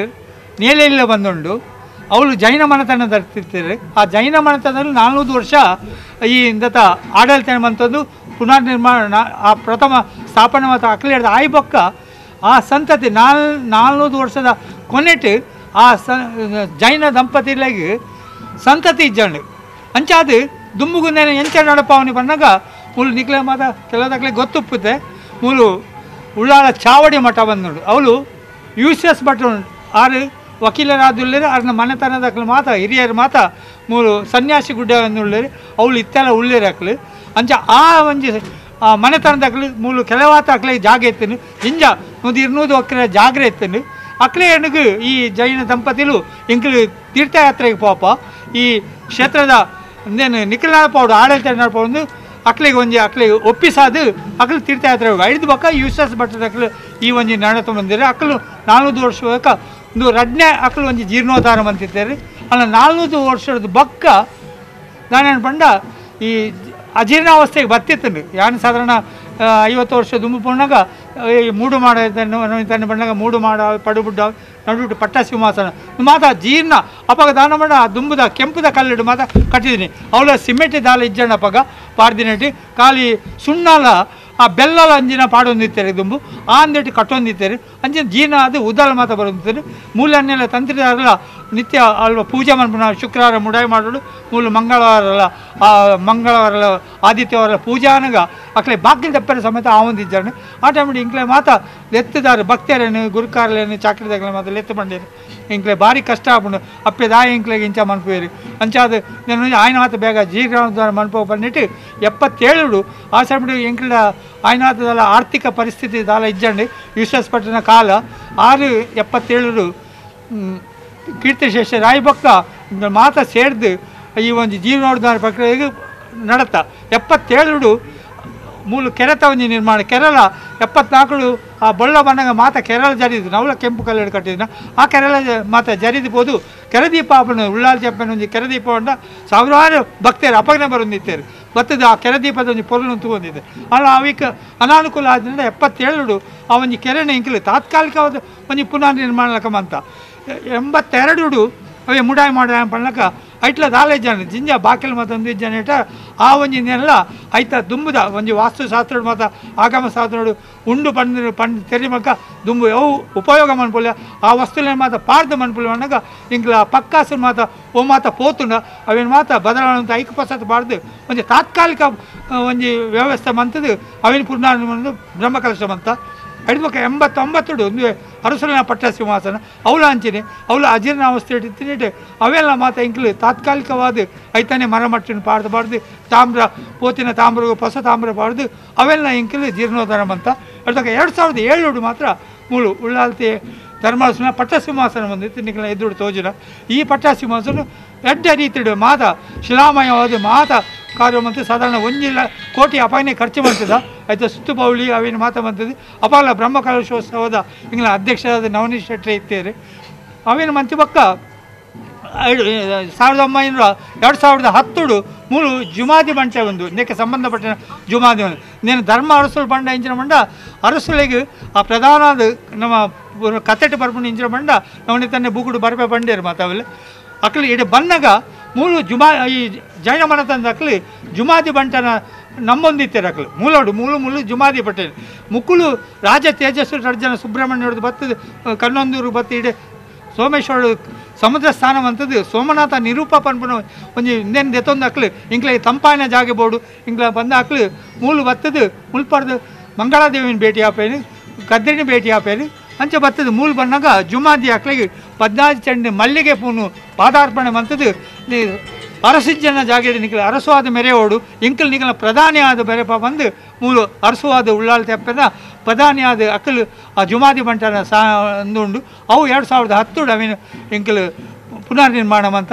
ನೇಲೆಲ್ಲ ಬಂದುಂಡು. ಅವಳು ಜೈನ ಮನೆತನ ತರ್ತಿರ್ತಾರೆ. ಆ ಜೈನ ಮನೆತನದಲ್ಲಿ 400 ವರ್ಷ ಈ ಇಂದತ ಆಡಳಿತ ಬಂತದ್ದು ಪುನರ್ನಿರ್ಮಾಣ ಆ ಪ್ರಥಮ ಸ್ಥಾಪನೆ ಮತ್ತು ಅಕ್ಲೇಡ್ದ ಆಯ್ಬೊಕ್ಕ ಆ ಸಂತತಿ 400 ವರ್ಷದ ಕೊನೆಟ್ ಆ ಜೈನ ದಂಪತಿಗಳಿಗೆ ಸಂತತಿ ಇಜ್ಜಂಡು. ಅಂಚಾದ ದುಂಬುಗುಂದೇನೆ ಎಂಚ ನಡಪಾವನಿ ಬಂದಾಗ ಮೂಲು ನಿಕ್ಲೆ ಮಾತ ಕೆಲವದಕ್ಲೆ ಗೊತ್ತುಪ್ಪುತ್ತೆ. ಮೂಲು ಉಳ್ಳಾಲ ಚಾವಡಿ ಮಠ ಬಂದುಂಡು. ಅವಳು U C S Bhat ಆರು ವಕೀಲರಾದುಳ್ಳೇರು, ಅವ್ರನ್ನ ಮನೆತನದಕ್ಲು ಮಾತ ಹಿರಿಯರು ಮಾತ ಮೂಲು ಸನ್ಯಾಸಿ ಗುಡ್ಡ ಉಳ್ಳೇರು. ಅವಳು ಇತ್ತೆಲ್ಲ ಉಳ್ಳೇರು ಅಕ್ಲು. ಅಂಚ ಆ ಒಂಜಿ ಆ ಮನೆತನದಕ್ಲು ಮೂಲು ಕೆಲವಾತ ಅಕ್ಲೆ ಜಾಗ ಎತ್ತನು ಇಂಜ 100-200 ಅಕ್ರೆ ಜಾಗ್ರೆ ಎತ್ತನು ಅಕ್ಲೆ ಎಣಗು ಈ ಜೈನ ದಂಪತಿಲು ಇಂಕ್ಲು ತೀರ್ಥಯಾತ್ರೆಗೆ ಪಾಪ ಈ ಕ್ಷೇತ್ರದ ಇನ್ನೇನು ನಿಖಿಲ್ ನಡಪಾವಡು ಆಡಳಿತ ನಡಪಾವಡು ಅಕ್ಲಿಗೆ ಒಂಜಿ ಅಕ್ಲಿಗೆ ಒಪ್ಪಿಸಾದು ಅಕ್ಲು ತೀರ್ಥಯಾತ್ರೆ ಐದು ಬಕ್ಕ ಯು ಎಸ್ ಭಟ್ಟದ ಅಕ್ಲು ಈ ಒಂಜಿ ನಡತ ಬಂದಿರ ಅಕ್ಲು 400 ವರ್ಷ ಬಕ್ಕ ಒಂದು ರಡ್ನೇ ಅಕ್ಲು ಒಂಜಿ ಜೀರ್ಣೋದ್ಧಾರ ಬಂತಿದ್ದಾರೆ. ಅಲ್ಲ 400 ವರ್ಷದ ಬಕ್ಕ ನಾನೇನು ಪಂಡ ಈ ಅಜೀರ್ಣಾವಸ್ಥೆಗೆ ಬತ್ತಿತ್ತು. ಯಾನು ಸಾಧಾರಣ 50 ವರ್ಷ ದುಂಬು ಪೋಣಾಗ ಈ ಮೂಡು ಮಾಡ ತನ್ನ ಬಣ್ಣಾಗ ಮೂಡು ಮಾಡ ಪಡುಬುಡ್ಡ ನಡುಬಿಟ್ಟು ಪಟ್ಟ ಸಿಂಹಾಸನ ಮಾತ ಜೀರ್ಣ ಅಪ್ಪಾಗ ದಾನ ಮಾಡ ದುಂಬುದ ಕೆಂಪುದ ಕಲ್ಲಿಡು ಮಾತ ಕಟ್ಟಿದ್ದೀನಿ. ಅವಳ ಸಿಮೆಂಟ್ ದಾಲ ಇಜ್ಜಣ್ಣ ಅಪ್ಪಾಗ ಪಾರ್ದಿನಟ್ಟಿ ಖಾಲಿ ಸುಣ್ಣಾಲ ಆ ಬೆಲ್ಲಲ ಅಂಜಿನ ಪಾಡೊಂದಿತ್ತಾರೆ ದುಂಬು ಆ ಅಂದಿಟ್ಟು ಕಟ್ಟೊಂದಿತ್ತಾರೆ ಅಂಜಿನ ಜೀರ್ಣ ಅದು ಉದ್ದಾಲ ಮಾತ ಬರೋದಿತ್ತಾರೆ. ಮೂಲನ್ನೆಲ್ಲ ತಂತ್ರಿದಾರಲ್ಲ ನಿತ್ಯ ಅಲ್ವ ಪೂಜೆ ಮಾಡ್ಬಿಡ ಶುಕ್ರವಾರ ಮುಡಾಯಿ ಮಾಡೋಡು ಮೂಲ ಮಂಗಳವಾರಲ್ಲ ಆ ಮಂಗಳವಾರಲ್ಲ ಆದಿತ್ಯವಾರ ಪೂಜಾನಗ ಅಕ್ಲೆ ಬಾಗಿಲು ತಪ್ಪರ ಸಮೇತ ಆ ಒಂದು ಇದ್ದಾನೆ. ಆ ಟೈಮ್ ಇಂಕ್ಲೆ ಮಾತ ಲೆತ್ತದಾರು ಭಕ್ತರೇನು ಗುರುಕಾರ್ಲೇನು ಚಾಕ್ರಿದಾಗಲೇ ಮಾತ ಲೆತ್ತು ಬಂಡೇರು ಇಂಕ್ಲೆ ಭಾರಿ ಕಷ್ಟ ಆಗ್ಬಿಡು ಅಪ್ಪೆ ದಾಯ ಇಂಕ್ಲೆಗೆ ಇಂಚ ಮನ್ಪುವೇರು ಅಂಚಾದ ನಾನು ಆಯ್ನ ಮಾತ ಬೇಗ ಜೀರ್ಣ ಮನ್ಪು ಬಂದಿಟ್ಟು 77 ಆ ಸಮಯ ಎಂಕ್ಲ ಆಯ್ನಾಥದಲ್ಲ ಆರ್ಥಿಕ ಪರಿಸ್ಥಿತಿ ದಾಲ ಇಜ್ಜಂಡು ವಿಶ್ವಾಸ ಪಟ್ಟಣ ಕಾಲ 6 77 ಕೀರ್ತಿಶೇಷ ರಾಯಭಕ್ತ ಮಾತ ಸೇರ್ದು ಈ ಒಂದು ಜೀವನೋದ್ಧಾರ ಪ್ರಕ್ರಿಯೆಗೆ ನಡತ 77 ಮೂಲು ಕೆರೆತ ಒಂಜಿ ನಿರ್ಮಾಣ ಕೆರಳ 74 ಆ ಬೊಳ್ಳ ಬಣ್ಣಗ ಮಾತ ಕೆರಳ ಜರಿದು ನವಲ ಕೆಂಪು ಕಲ್ಲಡು ಕಟ್ಟಿದ್ನ ಆ ಕೆರಳ ಮಾತ ಜರಿದು ಪೋದು ಕೆರದೀಪ ಆಪಣ ಉಳ್ಳಾಲ್ ಚಪ್ಪನ ಒಂಜಿ ಕೆರದೀಪ ಉಂಡ ಸಾವಿರಾರು ಭಕ್ತರು ಅಪಗ್ನ ಬರೊಂದಿತ್ತೇರು ಬತ್ತದ ಆ ಕೆರದೀಪದ ಒಂಜಿ ಪೊರ್ಲು ತೂವೊಂದಿತ್ತೆ ಅಲ್ಲ ಅವಿಕ್ ಅನಾನುಕೂಲ ಆದ್ರಿಂದ 77 ಆ ಒಂಜಿ ಕೆರೆನ ಇಂಕ್ಲು ತಾತ್ಕಾಲಿಕವಾದ ಒಂಜಿ ಪುನರ್ ನಿರ್ಮಾಣ ಮಂತ 82 ಅವೇ ಮುಡಾಯಿ ಮಾಡ ಪಣ್ಣಕ ಐಟ್ಲ ದಾಲೆ ಜನ ಜಿಂಜ ಬಾಕಿಲ್ ಮತ್ತೊಂದು ಜನ ಆ ಒಂಜಿ ನೆಲ್ಲ ಐತ ದುಂಬುದ ಒಂಜಿ ವಾಸ್ತುಶಾಸ್ತ್ರ ಮಾತ ಆಗಮ ಶಾಸ್ತ್ರ ಉಂಡು ಪಂಡು ಪಂಡು ತೆರಿಮಕ್ಕ ದುಂಬು ಅವು ಉಪಯೋಗ ಮನ್ಪುಲ್ಲ ಆ ವಸ್ತುವಿನ ಮಾತ ಪಾಡ್ದು ಮನ್ಪುಲ್ಲ ಅನ್ನಾಗ ಇಂಕ್ಲ ಪಕ್ಕಾಸು ಮಾತ ಓ ಮಾತ ಪೋತುಂಡ ಅವೇನು ಮಾತ ಬದಲಾವಣೆ ಐಕ ಪಸತ್ ಪಾಡ್ದು ಒಂಜಿ ತಾತ್ಕಾಲಿಕ ಒಂಜಿ ವ್ಯವಸ್ಥೆ ಮಂತದ್ದು ಅವೇನು ಪುನರ್ ಬ್ರಹ್ಮಕಲಶ ಮಂತ ಐದು 89 ಒಂದು ಅರಸುಲಿನ ಪಟ್ಟ ಸಿಂಹಾಸನ ಅವಳ ಅಂಚಿನಿ ಅವಳ ಅಜೀರ್ಣಾವಸ್ಥೆ ತಿನ್ನಿಟ್ಟು ಅವೆಲ್ಲ ಮಾತ ಇಂಕ್ಲು ತಾತ್ಕಾಲಿಕವಾದ ಐತಾನೆ ಮರಮಟ್ಟಿನ ಪಾಡ್ದು ಪಾಡ್ದು ತಾಮ್ರ ಪೋತಿನ ತಾಮ್ರ ಹೊಸ ತಾಮ್ರ ಪಾಡ್ದು ಅವೆಲ್ಲ ಇಂಕ್ಲು ಜೀರ್ಣೋದ್ಧಾರ ಅಂತ ಅದಕ್ಕೆ 2007 ಮಾತ್ರ ಮೂಲು ಉಳ್ಳಾಲ್ತಿ ಧರ್ಮಾಸನ ಪಟ್ಟ ಸಿಂಹಾಸನ ಬಂದಿತ್ತು ನಿಕ್ಲ ಎದುರು ತೋಜಿನ ಈ ಪಟ್ಟ ಸಿಂಹಾಸನ ಎಡ್ಡ ರೀತಿಡು ಮಾತ ಶಿಲಾಮಯವಾದ ಮಾತ ಕಾರ್ಯ ಮತ್ತು ಸಾಧಾರಣ 1 ಕೋಟಿ ಅಪಾಯನೇ ಖರ್ಚು ಮಾಡ್ತದ ಆಯ್ತಾ ಸುತ್ತು ಪೌಳಿ ಅವೇನು ಮಾತ ಬಂತದ್ದು ಅಪಾಲ ಬ್ರಹ್ಮಕಲಶೋತ್ಸವದ ಇಂಗ್ಲ ಅಧ್ಯಕ್ಷರಾದ ನವನೀಶ್ ಶೆಟ್ಟಿ ಇತ್ತೇರಿ ಅವೇನು ಮಂತಿ ಪಕ್ಕ 1900 2010 ಮೂರು ಜುಮಾದಿ ಬಂಟೆ ಒಂದು ಇದಕ್ಕೆ ಸಂಬಂಧಪಟ್ಟ ಜುಮಾದಿ ಒಂದು నేను ಧರ್ಮ ಅರಸುಲು ಬಂಡ ಇಂಚಿನ ಬಂಡ ಅರಸುಲಿಗೆ ಆ ಪ್ರಧಾನ ನಮ್ಮ ಕತ್ತೆಟ್ಟು ಬರ್ಪುಂಡು ಇಂಚಿನ ಬಂಡ ನವನಿ ತನ್ನೆ ಬೂಕುಡು ಬರ್ಪೆ ಬಂಡೇರು ಮಾತಾವೆಲ್ಲ ಅಕ್ಲಿ ಇಡ ಬನ್ನಗ ಮೂಲು ಜುಮಾ ಈ ಜೈನ ಮನತಂದ ಅಕ್ಲಿ ಜುಮಾದಿ ಬಂಟನ ನಮ್ಮೊಂದಿತ್ತಾರೆ ಅಕ್ಲು ಮೂಲೋಡು ಮೂಲು ಮೂಲು ಜುಮಾದಿ ಪಟೇಲ್ ಮುಕ್ಕುಲು ರಾಜ ತೇಜಸ್ವಿ ರಡ್ಜನ ಸುಬ್ರಹ್ಮಣ್ಯವ್ರದ್ದು ಬತ್ತದ ಕನ್ನೊಂದೂರು ಬತ್ತ ಇಡೆ ಸೋಮೇಶ್ವರ ಸಮುದ್ರ ಸ್ಥಾನ ಅಂತದ್ದು ಸೋಮನಾಥ ನಿರೂಪ ಪನ್ಪುನ ಒಂಜಿ ಇನ್ನೇನು ದೆತ್ತೊಂದು ಅಕ್ಲು ಇಂಕ್ಲ ತಂಪಾಯಿನ ಜಾಗೆ ಬೋಡು ಇಂಕ್ಲ ಬಂದ ಅಕ್ಲು ಮೂಲು ಬತ್ತದು ಮುಲ್ಪರ್ದು ಮಂಗಳಾದೇವಿನ ಭೇಟಿ ಆಪೇನು ಕದ್ರಿನ ಭೇಟಿ ಆಪೇನು ಅಂಚೆ ಬತ್ತದು ಮೂಲು ಬಂದಾಗ ಜುಮಾದಿ ಅಕ್ಲಿಗೆ 14 ಚೆಂಡು ಮಲ್ಲಿಗೆ ಪೂನು ಪಾದಾರ್ಪಣೆ ಮಂತದ್ದು ಅರಸಿಜ್ಜನ ಜಾಗೆ ನಿಕ್ಲ ಅರಸುವಾದ ಮೆರೆಯೋಡು ಇಂಕಲ್ ನಿಕಲ ಪ್ರಧಾನಿ ಆದ ಬೆರೆಪ ಬಂದು ಮೂಲು ಅರಸುವಾದ ಉಳ್ಳಾಲ್ ತೆಪ್ಪನ ಪ್ರಧಾನಿಯಾದ ಅಕ್ಕಲು ಆ ಜುಮಾದಿ ಬಂಟನ ಸಾ ಉಂಡು ಅವು 2010 ಅವೇನು ಇಂಕಲ್ ಪುನರ್ನಿರ್ಮಾಣ ಅಂತ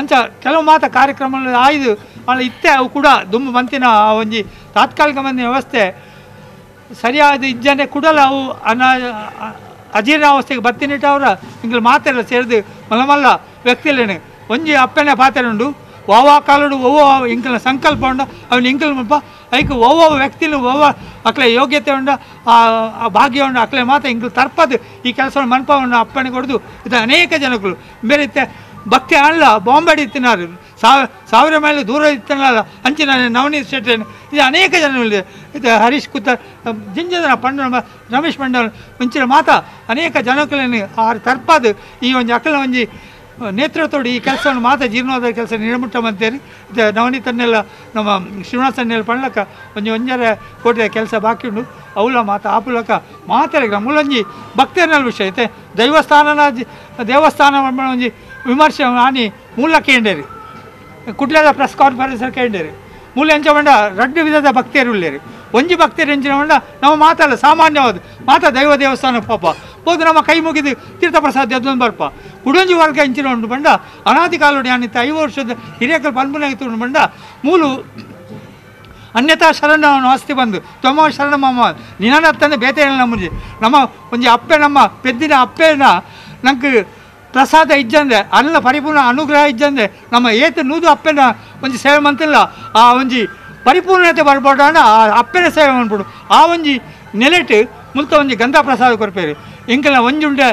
ಅಂಚ ಕೆಲವು ಮಾತ ಕಾರ್ಯಕ್ರಮ ಆಯ್ದು ಅಲ್ಲ ಇತ್ತೆ ಅವು ಕೂಡ ದುಂಬು ಮಂತಿನ ಆ ಒಂಜಿ ತಾತ್ಕಾಲಿಕ ಮಂದಿನ ವ್ಯವಸ್ಥೆ ಸರಿಯಾದ ಇಜ್ಜನೆ ಕೂಡಲ ಅವು ಅಜೀರ್ಣಾವಸ್ಥೆಗೆ ಬತ್ತಿನಿಟ್ಟು ಅವರ ಇಂಕಲ್ ಮಾತೆಲ್ಲ ಸೇರಿದು ಮಲ್ಲ ಮಲ್ಲ ವ್ಯಕ್ತಿಲೇನು ಒಂಜಿ ಅಪ್ಪನೆ ಪಾತ್ರೆ ಉಂಡು ಓವಾ ಕಾಲುಡು ಓವೋ ಇಂಕಲ್ನ ಸಂಕಲ್ಪ ಉಂಡು ಅವನು ಇಂಕಲ್ ಮುಲ್ಪ ಐಕ್ ಓವೋ ವ್ಯಕ್ತಿಲು ಓವ ಅಕ್ಲೆ ಯೋಗ್ಯತೆ ಉಂಡ ಆ ಭಾಗ್ಯ ಉಂಡು ಅಕ್ಲೆ ಮಾತ್ರ ಇಂಕಲ್ ತರ್ಪದು ಈ ಕೆಲಸವನ್ನು ಮನ್ಪವನ್ನು ಅಪ್ಪಣೆ ಕೊಡೋದು ಇದು ಅನೇಕ ಜನಗಳು ಬೇರೆ ಭಕ್ತಿ ಅಲ್ಲ ಬಾಂಬೆ ಇತ್ತಿನಾರು ಸಾವಿರ ಮೈಲಿ ದೂರ ಇತ್ತನಲ್ಲ ಅಂಚಿನ ನವನೀತ್ ಶೆಟ್ಟಿ ಇದು ಅನೇಕ ಜನ ಇದು ಹರೀಶ್ ಕುತ್ತ ಜಿಂಜನ ಪಂಡ ರಮೇಶ್ ಮಂಡಲ್ ಮುಂಚಿನ ಮಾತ ಅನೇಕ ಜನಗಳನ್ನು ಆರು ತರ್ಪದು ಈ ಒಂಜಿ ಅಕ್ಕಲ ಒಂಜಿ ನೇತೃತ್ವದ ಈ ಕೆಲಸವನ್ನು ಮಾತ ಜೀರ್ಣೋದ್ಧಾರ ಕೆಲಸ ನಿರಮುಟ್ಟ ಅಂತೇಳಿ ನವನೀತನ್ನೆಲ್ಲ ನಮ್ಮ ಶ್ರೀನಿವಾಸನ್ನೆಲ್ಲ ಪಣ್ಲಕ್ಕ ಒಂಜಿ 1.5 ಕೋಟಿಯ ಕೆಲಸ ಬಾಕಿ ಉಂಡು ಅವಳ ಮಾತ ಆಪುಲಕ ಮಾತಾಡ ಮೂಲಂಜಿ ಭಕ್ತಿಯನ್ನೆಲ್ಲ ವಿಷಯ ಐತೆ ದೈವಸ್ಥಾನನ ದೇವಸ್ಥಾನ ಒಂಜಿ ವಿಮರ್ಶೆ ಆನಿ ಮೂಲ ಕೇಂಡೇರಿ ಕುಟ್ಲದ ಪ್ರೆಸ್ ಕಾನ್ಫರೆನ್ಸ್ ಕೇಂಡೇರಿ ಮೂಲ ಎಂಚ ಬಂಡ ರಡ್ಡು ವಿಧದ ಭಕ್ತಿಯರು ಉಳ್ಳೇರಿ ಒಂಜಿ ಭಕ್ತಿಯರು ಎಂಚಿನ ಬಂಡ ನಾವು ಮಾತಲ್ಲ ಸಾಮಾನ್ಯವಾದ ಮಾತ ದೈವ ದೇವಸ್ಥಾನ ಪಾಪ ಹೋದು ನಮ್ಮ ಕೈ ಮುಗಿದು ತೀರ್ಥಪ್ರಸಾದ ಅದೊಂದು ಬರ್ಪ ಉಡೊಂಜಿ ವರ್ಗ ಎಂಚಿನ ಉಂಡು ಬಂಡ ಅನಾದಿ ಕಾಲೋಡಿ ಆನಿತ್ತ 5 ವರ್ಷದ ಹಿರಿಯಕಲ್ ಪನ್ಪುನಾಗಿ ಉಂಡು ಬಂಡ ಮೂಲು ಅನ್ಯಥಾ ಶರಣ ಆಸ್ತಿ ಬಂದು ತೊಮ್ಮ ಶರಣ ಮಾಮ ನಿನಾನತ್ತಂದು ಬೇತೆ ನಮ್ಮುಂಜಿ ನಮ್ಮ ಒಂಜಿ ಅಪ್ಪೆ ನಮ್ಮ ಪೆದ್ದಿನ ಅಪ್ಪೆನ ನಂಗೆ ಪ್ರಸಾದ ಇಜ್ಜಂದೆ ಅಲ್ಲ ಪರಿಪೂರ್ಣ ಅನುಗ್ರಹ ಇಜ್ಜಂದೆ ನಮ್ಮ ಏತು ನೂದು ಅಪ್ಪೆನ ಒಂಜಿ ಸೇವೆ ಮಂತಿಲ್ಲ ಆ ಒಂಜಿ ಪರಿಪೂರ್ಣತೆ ಬರ್ಬೋಡಾಣ ಆ ಅಪ್ಪೆನ ಸೇವೆ ಮಾಡ್ಬಿಡು ಆ ಒಂಜಿ ನೆಲೆಟು ಮುಲ್ತ ಒಂಜಿ ಗಂಧ ಪ್ರಸಾದ ಕೊರ್ಪೇರು ಇಂಕಲ ಒಂಜುಂಡೆ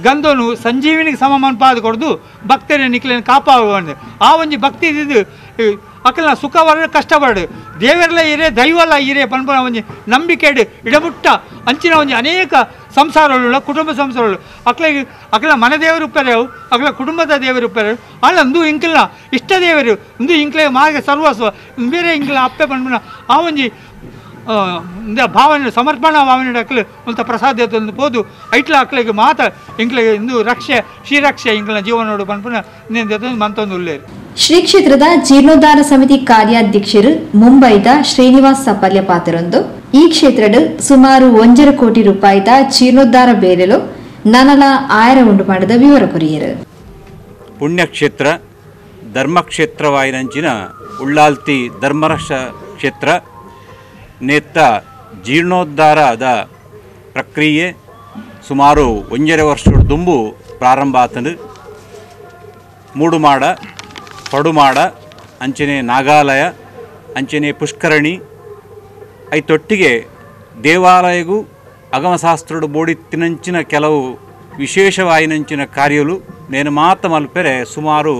ಗಂಧನು ಸಂಜೀವಿನಿಗೆ ಸಮ ಮನ್ಪಾದ ಕೊಡ್ದು ಭಕ್ತರೇ ನಿಕ್ಲೇನು ಕಾಪಾಡುವಂದೆ ಆ ಒಂಜಿ ಭಕ್ತಿ ಇದ್ದಿದ್ದು ಅಕ್ಕಲ ಸುಖ ಬರ ಕಷ್ಟ ಬರಡು ದೇವರೆಲ್ಲ ಇರೇ ದೈವಲ್ಲ ಇರೇ ಪನ್ಪನ ಒಂಜಿ ನಂಬಿಕೆಡು ಇಡಮುಟ್ಟ ಅಂಚಿನ ಒಂಜಿ ಅನೇಕ ಸಂಸಾರಗಳು ಕುಟುಂಬ ಸಂಸಾರಗಳು ಅಕ್ಲಿಗೆ ಅಕ್ಲ ಮನೆ ದೇವರು ಉಪ್ಪೆರೆವು ಅಕ್ಲ ಕುಟುಂಬದ ದೇವರು ಉಪ್ಪೆರೆವು ಅಲ್ಲ ಅಂದು ಇಂಕಲ್ನ ಇಷ್ಟ ದೇವರು ಇಂದು ಇಂಕ್ಲೆ ಮಾರ್ಗ ಸರ್ವಸ್ವ ಬೇರೆ ಇಂಕ್ಲ ಅಪ್ಪೆ ಪನ್ಪನ ಆ ಒಂಜಿ ಭಾವನೆ ಸಮರ್ಪಣಾ ಭಾವನೆ ಅಕ್ಲು ಮುಲ್ತ ಪ್ರಸಾದ ಪೋದು ಐಟ್ಲ ಅಕ್ಲಿಗೆ ಮಾತ ಇಂಕ್ಲಿಗೆ ಇಂದು ರಕ್ಷೆ ಶ್ರೀರಕ್ಷೆ ಇಂಕ್ಲ ಜೀವನೋಡು ಪನ್ಪನ ಮಂತೊಂದು ಉಳ್ಳೇರು. ಶ್ರೀ ಕ್ಷೇತ್ರದ ಜೀರ್ಣೋದ್ಧಾರ ಸಮಿತಿ ಕಾರ್ಯಾಧ್ಯಕ್ಷರು ಮುಂಬೈದ ಶ್ರೀನಿವಾಸ್ ಸಪಲ್ಯ ಪಾತ್ರರೊಂದು ಈ ಕ್ಷೇತ್ರದ ಸುಮಾರು 1.5 ಕೋಟಿ ರೂಪಾಯಿದ ಜೀರ್ಣೋದ್ಧಾರ ಬೇರೆಲು ನನಲ ಆಯರ ಉಂಡು ಮಾಡಿದ ವಿವರ ಕೊರಿಯರು. ಪುಣ್ಯಕ್ಷೇತ್ರ ಧರ್ಮಕ್ಷೇತ್ರವಾಯಿನಂಚಿನ ಉಳ್ಳಾಲ್ತಿ ಧರ್ಮರಕ್ಷ ಕ್ಷೇತ್ರ ನೇತ್ತ ಜೀರ್ಣೋದ್ಧಾರದ ಪ್ರಕ್ರಿಯೆ ಸುಮಾರು 1.5 ವರ್ಷ ದುಂಬು ಪ್ರಾರಂಭ ಆತನು. ಮೂಡುಮಾಡ, ಪಡುಮಾಡ, ಅಂಚನೆ ನಾಗಾಲಯ, ಅಂಚನೆ ಪುಷ್ಕರಣಿ ಐತೊಟ್ಟಿಗೆ ದೇವಾಲಯಗೂ ಅಗಮಶಾಸ್ತ್ರೋಡು ಬೋಡಿತ್ತಿನಂಚಿನ ಕೆಲವು ವಿಶೇಷವಾಯಿನಂಚಿನ ಕಾರ್ಯಲು ನೇನು ಮಾತ ಮಲ್ಪೆರೆ ಸುಮಾರು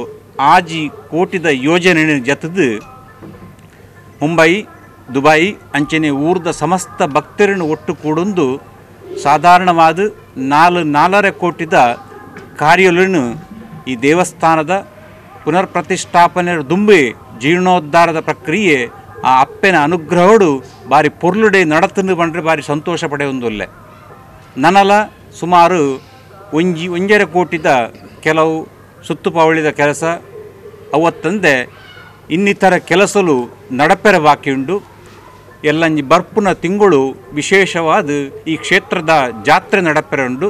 6 ಕೋಟಿದ ಯೋಜನೆ ಜತದು ಮುಂಬೈ, ದುಬೈ ಅಂಚನೆ ಊರ್ದ ಸಮಸ್ತ ಭಕ್ತರನ್ನು ಒಟ್ಟು ಕೂಡೊಂದು ಸಾಧಾರಣವಾದ 4-4.5 ಕೋಟಿದ ಕಾರ್ಯಗಳನ್ನು ಈ ದೇವಸ್ಥಾನದ ಪುನರ್ ಪ್ರತಿಷ್ಠಾಪನೆ ದುಂಬೆ ಜೀರ್ಣೋದ್ಧಾರದ ಪ್ರಕ್ರಿಯೆ ಆ ಅಪ್ಪೆನ ಅನುಗ್ರಹೋಡು ಬಾರಿ ಪೊರ್ಲುಡೆ ನಡತನ್ನು ಬಂದರೆ ಬಾರಿ ಸಂತೋಷ ಪಡೆಯೊಂದುಲ್ಲೆ. ನನಲ ಸುಮಾರು 1.5 ಕೋಟಿದ ಕೆಲವು ಸುತ್ತುಪಾವಳಿದ ಕೆಲಸ ಅವತ್ತಂದೆ ಇನ್ನಿತರ ಕೆಲಸಲು ನಡಪೆರ ಬಾಕಿಯುಂಡು. ಎಲ್ಲಂಜಿ ಬರ್ಪುನ ತಿಂಗಳು ವಿಶೇಷವಾದ ಈ ಕ್ಷೇತ್ರದ ಜಾತ್ರೆ ನಡಪೆರ ಉಂಡು.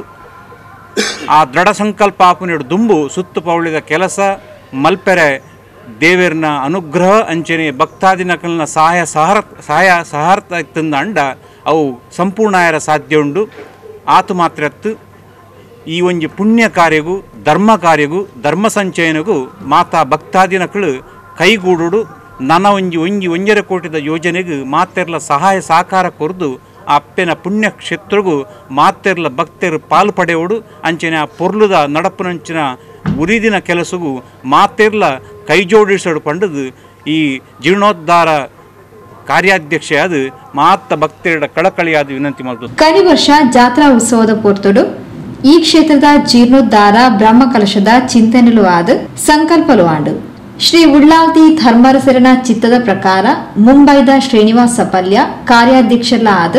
ಆ ದೃಢ ಸಂಕಲ್ಪ ಆಪುನೆಡು ದುಂಬು ಸುತ್ತುಪಾವಳಿದ ಕೆಲಸ ಮಲ್ಪೆರೆ ದೇವರನ ಅನುಗ್ರಹ ಅಂಚನೆ ಭಕ್ತಾದಿನಕಲ್ನ ಸಹಾಯ ಸಹಾರ್ಥ ತಂದ ಅವು ಸಂಪೂರ್ಣ ಸಾಧ್ಯ ಉಂಡು. ಆತು ಮಾತ್ರತ್ತು ಈ ಒಂಜಿ ಪುಣ್ಯ ಕಾರ್ಯಗೂ ಧರ್ಮ ಕಾರ್ಯಗೂ ಧರ್ಮ ಸಂಚಯನಗೂ ಮಾತಾ ಭಕ್ತಾದಿನಕಳು ಕೈಗೂಡುಡು ನನ ಒಂಜಿ ಒಂಜಿ 1.5 ಕೋಟಿದ ಯೋಜನೆಗೂ ಮಾತೆರ್ಲ ಸಹಾಯ ಸಹಕಾರ ಕೊರ್ದು ಆ ಅಪ್ಪೆನ ಪುಣ್ಯ ಕ್ಷೇತ್ರಗೂ ಮಾತೆರ್ಲ ಭಕ್ತರು ಪಾಲು ಪಡೆಯೋಡು ಅಂಚನೆ ಆ ಪೊರ್ಲುದ ನಡಪುನಂಚಿನ ಉರಿದಿನ ಕೆಲಸಗೂ ಮಾತೆರ್ಲ ಕೈ ಜೋಡಿಸೋಡು ಪಂಡದು ಈ ಜೀರ್ಣೋದ್ಧಾರ ಕಾರ್ಯಾಧ್ಯಕ್ಷೆಯಾದ ಮಾತ ಭಕ್ತರ ಕಳಕಳಿಯಾದ ವಿನಂತಿ ಮಾಡುತ್ತದೆ. ಕರಿ ವರ್ಷ ಜಾತ್ರಾ ಉತ್ಸವದ ಪೊರ್ತುಡು ಈ ಕ್ಷೇತ್ರದ ಜೀರ್ಣೋದ್ಧಾರ ಬ್ರಹ್ಮಕಲಶದ ಚಿಂತನೆಲು ಆದ ಸಂಕಲ್ಪಲು ಆಂಡು. ಶ್ರೀ ಉಳ್ಳಾಲ್ತಿ ಧರ್ಮರಸರನ ಚಿತ್ತದ ಪ್ರಕಾರ ಮುಂಬೈದ ಶ್ರೀನಿವಾಸ ಪಲ್ಯ ಕಾರ್ಯಾಧ್ಯಕ್ಷರ್ಲ ಆದ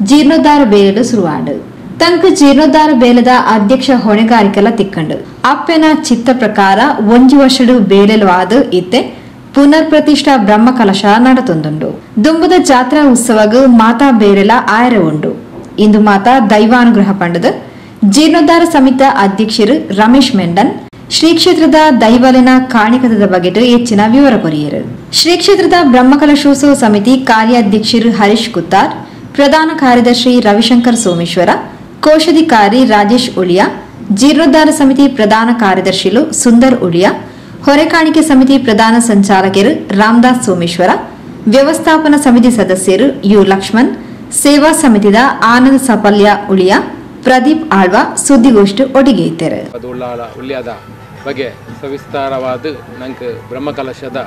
ಜೀರ್ಣೋದ್ಧಾರ ಬೇಲಲು ಶುರುವಾಡು. ತಂಕು ಜೀರ್ಣೋದ್ಧಾರ ಬೇಲದ ಅಧ್ಯಕ್ಷ ಹೊಣೆಗಾರಿಕೆಲ್ಲ ತಿಕ್ಕಂಡು ಅಪ್ಪೆನ ಚಿತ್ತ ಪ್ರಕಾರ 1 ವರ್ಷಡು ಬೇಲಲು ಆದ ಇತ್ತೆ ಪುನರ್ ಪ್ರತಿಷ್ಠಾ ಬ್ರಹ್ಮಕಲಶ ನಡತೊಂದುಂಡು. ದುಂಬುದ ಜಾತ್ರಾ ಉತ್ಸವಗೂ ಮಾತಾ ಬೇರೆಲ ಆಯರ ಉಂಡು. ಇಂದು ಮಾತಾ ದೈವಾನುಗ್ರಹ ಪಂಡದ ಜೀರ್ಣೋದ್ಧಾರ ಸಮಿತಿ ಅಧ್ಯಕ್ಷರು ರಮೇಶ್ ಮೆಂಡನ್ ಶ್ರೀ ಕ್ಷೇತ್ರದ ದೈವಲಿನ ಕಾಣಿಕದ ಬಗ್ಗೆ ಹೆಚ್ಚಿನ ವಿವರ ಕೊರಿಯರು. ಶ್ರೀ ಕ್ಷೇತ್ರದ ಬ್ರಹ್ಮಕಲಶೋತ್ಸವ ಸಮಿತಿ ಕಾರ್ಯಾಧ್ಯಕ್ಷರು ಹರೀಶ್ ಕುತ್ತಾರ್, ಪ್ರಧಾನ ಕಾರ್ಯದರ್ಶಿ ರವಿಶಂಕರ್ ಸೋಮೇಶ್ವರ, ಕೋಶಾಧಿಕಾರಿ ರಾಜೇಶ್ ಉಳಿಯಾ, ಜೀರ್ಣೋದ್ಧಾರ ಸಮಿತಿ ಪ್ರಧಾನ ಕಾರ್ಯದರ್ಶಿಲು ಸುಂದರ್ ಉಳಿಯಾ, ಹೊರೆಕಾಣಿಕೆ ಸಮಿತಿ ಪ್ರಧಾನ ಸಂಚಾಲಕರು ರಾಮದಾಸ್ ಸೋಮೇಶ್ವರ, ವ್ಯವಸ್ಥಾಪನಾ ಸಮಿತಿ ಸದಸ್ಯರು you Lakshman, ಸೇವಾ ಸಮಿತಿದ ಆನಂದ ಸಫಲ್ಯ ಉಳಿಯಾ, ಪ್ರದೀಪ್ ಆಳ್ವಾ ಸುದ್ದಿಗೋಷ್ಠಿ ಒಟ್ಟಿಗೆ ಇದ್ದಾರೆ. ಉಳ್ಯಾದ ಬಗ್ಗೆ ಸವಿಸ್ತಾರವಾದ ನಂಗೆ ಬ್ರಹ್ಮಕಲಶದ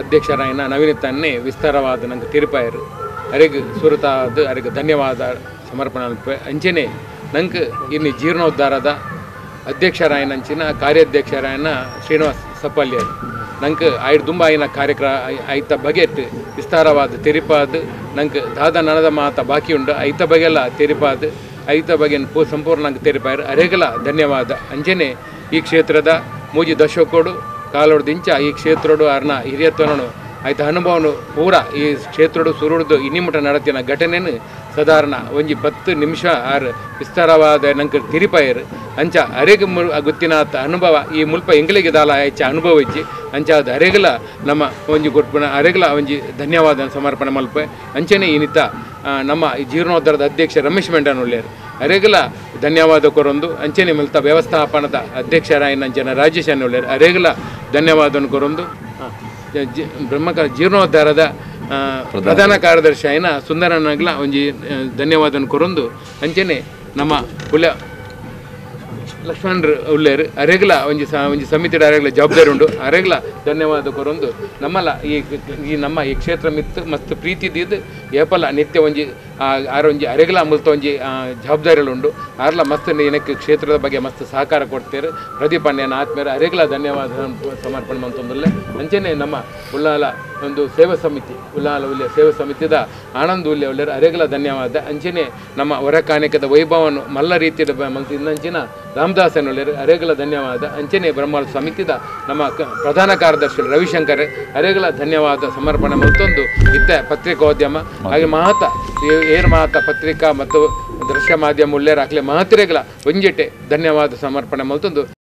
ಅಧ್ಯಕ್ಷರಾಯನ ನವೀನ ವಿಸ್ತಾರವಾದ ನಂಗೆ ತಿರುಪಾಯರು ಅರಿಗೆ ಸುರತಾದ ಅರಿಗೆ ಧನ್ಯವಾದ ಸಮರ್ಪಣೆ. ಅಂಚನೆ ನಂಗೆ ಇನ್ನು ಜೀರ್ಣೋದ್ಧಾರದ ಅಧ್ಯಕ್ಷರಾಯನಂಚಿನ ಕಾರ್ಯಾಧ್ಯಕ್ಷರಾಯನ ಶ್ರೀನಿವಾಸ್ ಸಪಲ್ಯರು ನಂಗೆ ಆಯ್ತು ದುಂಬ ಆಯ್ನ ಕಾರ್ಯಕ್ರಮ ಐತ ಬಗೆಟ್ ವಿಸ್ತಾರವಾದ ತೆರಿಪಾದ ನಂಗೆ ದಾದ ನನದ ಮಾತ ಬಾಕಿ ಉಂಡು ಐತ ಬಗೆಲ್ಲ ತೆರಿಪಾದ ಐತ ಬಗ್ಗೆ ಸಂಪೂರ್ಣ ನಂಗೆ ತೆರಿಪಾಯರು ಅರೆಗಲ ಧನ್ಯವಾದ. ಅಂಚನೆ ಈ ಕ್ಷೇತ್ರದ 3 ದಶಕೋಡು ಕಾಲೋಡ್ದಿಂಚ ಈ ಕ್ಷೇತ್ರೋಡು ಅರ್ನ ಹಿರಿಯತ್ವನನು ಆಯ್ತ ಅನುಭವನು ಪೂರ ಈ ಕ್ಷೇತ್ರೋಡು ಸುರುಡ್ದು ಇನ್ನಿಮುಟ ನಡತಿನ ಘಟನೆನು ಸಾಧಾರಣ ಒಂಜಿ 10 ನಿಮಿಷ ಆರ್ ವಿಸ್ತಾರವಾದ ನಂಗೆ ತಿರಿಪಾಯರು. ಅಂಚ ಅರೆಗೆ ಗೊತ್ತಿನಾತ ಅನುಭವ ಈ ಮುಲ್ಪ ಎಂಗಳಿಗೆ ದಾಲ ಹೆಚ್ಚ ಅನುಭವ ಇಚ್ಚಿ ಅಂಚ ಅದು ಅರೆಗಲ ನಮ್ಮ ಒಂಜಿ ಕೊಟ್ಪುನ ಅರೆಗಲ ಒಂಜಿ ಧನ್ಯವಾದ ಸಮರ್ಪಣೆ ಮಲ್ಪೆ. ಅಂಚನೆ ಇನ್ನಿತ ನಮ್ಮ ಈ ಜೀರ್ಣೋದ್ಧಾರದ ಅಧ್ಯಕ್ಷ ರಮೇಶ್ ಮೆಂಡನ್ ಒಳ್ಳೆಯರು ಅರೆಗಲ ಧನ್ಯವಾದ ಕೊರೊಂದು. ಅಂಚನೆ ಮುಲ್ತ ವ್ಯವಸ್ಥಾಪನದ ಅಧ್ಯಕ್ಷರಾಯನ ಅಂಚನ ರಾಜೇಶ್ ಒಳ್ಳೆಯರು ಅರೆಗಲ ಧನ್ಯವಾದವನ್ನು ಕೊರೊಂದು. ಬ್ರಹ್ಮಕ ಜೀರ್ಣೋದ್ಧಾರದ ಪ್ರಧಾನ ಕಾರ್ಯದರ್ಶಿ ಆಯ್ನ ಸುಂದರನಾಗ್ಲ ಒಂಜಿ ಧನ್ಯವಾದವನ್ನು ಕೊರೊಂದು. ಅಂಚನೆ ನಮ್ಮ ಉಳ್ಳ ಲಕ್ಷ್ಮಣ್ ಉಳ್ಳೇರು ಅರೆಗಲ ಒಂಜಿ ಒಂಜಿ ಸಮಿತಿ ಅರೆಗಲ ಜವಾಬ್ದಾರಿ ಉಂಡು ಅರೆಗಲ ಧನ್ಯವಾದ ಕೊರೊಂದು. ನಮ್ಮಲ್ಲ ಈ ಈ ನಮ್ಮ ಈ ಕ್ಷೇತ್ರ ಮಿತ್ತು ಮಸ್ತ್ ಪ್ರೀತಿ ದೀದ್ ಏಪಲ ನಿತ್ಯ ಒಂಜಿ ಆರೊಂಜಿ ಅರೆಗಲ ಮುಲ್ತ ಒಂಜಿ ಜವಾಬ್ದಾರಿಗಳು ಉಂಡು ಆರ್ಲ ಮಸ್ತ್ ಏನಕ್ಕೆ ಕ್ಷೇತ್ರದ ಬಗ್ಗೆ ಮಸ್ತ್ ಸಹಕಾರ ಕೊಡ್ತೇರು. ಪ್ರದೀಪ್ ಅಣ್ಣನ ಆತ್ಮೀಯರು ಅರೆಗಲ ಧನ್ಯವಾದ ಸಮರ್ಪಣೆ ಮಂತೊಂದುಲ್ಲೆ. ಅಂಚನೆ ನಮ್ಮ ಉಳ್ಳಾಲ ಒಂದು ಸೇವಾ ಸಮಿತಿ ಉಳ್ಳಾಲ ಉಲ್ಲೆ ಸೇವಾ ಸಮಿತಿದ ಆನಂದ್ ಉಲ್ಲೆ ಉಳ್ಳೇರು ಅರೆಗಲ ಧನ್ಯವಾದ. ಅಂಚನೆ ನಮ್ಮ ಹೊರಕಾಣಿಕದ ವೈಭವವನ್ನು ಮಲ್ಲ ರೀತಿಯ ಮಂಚಿನ ರಾಮದಾಸನ್ ಉಳ್ಳೇರು ಅರೆಗಲ ಧನ್ಯವಾದ. ಅಂಚನೆ ಬ್ರಹ್ಮ ಸಮಿತಿದ ನಮ್ಮ ಪ್ರಧಾನ ಕಾರ್ಯದರ್ಶಿ ರವಿಶಂಕರ್ ಅರೆಗಲ ಧನ್ಯವಾದ ಸಮರ್ಪಣೆ ಮತ್ತೊಂದು ಇತ್ತ ಪತ್ರಿಕೋದ್ಯಮ ಹಾಗೆ ಮಹತ ಏರ್ ಮಹತ ಪತ್ರಿಕಾ ಮತ್ತು ದೃಶ್ಯ ಮಾಧ್ಯಮ ಉಳ್ಳೇರು ಹಾಕಲೆ ಮಹತ್ರೆಗಳ ಒಂಜೆಟೆ ಧನ್ಯವಾದ ಸಮರ್ಪಣೆ ಮತ್ತೊಂದು.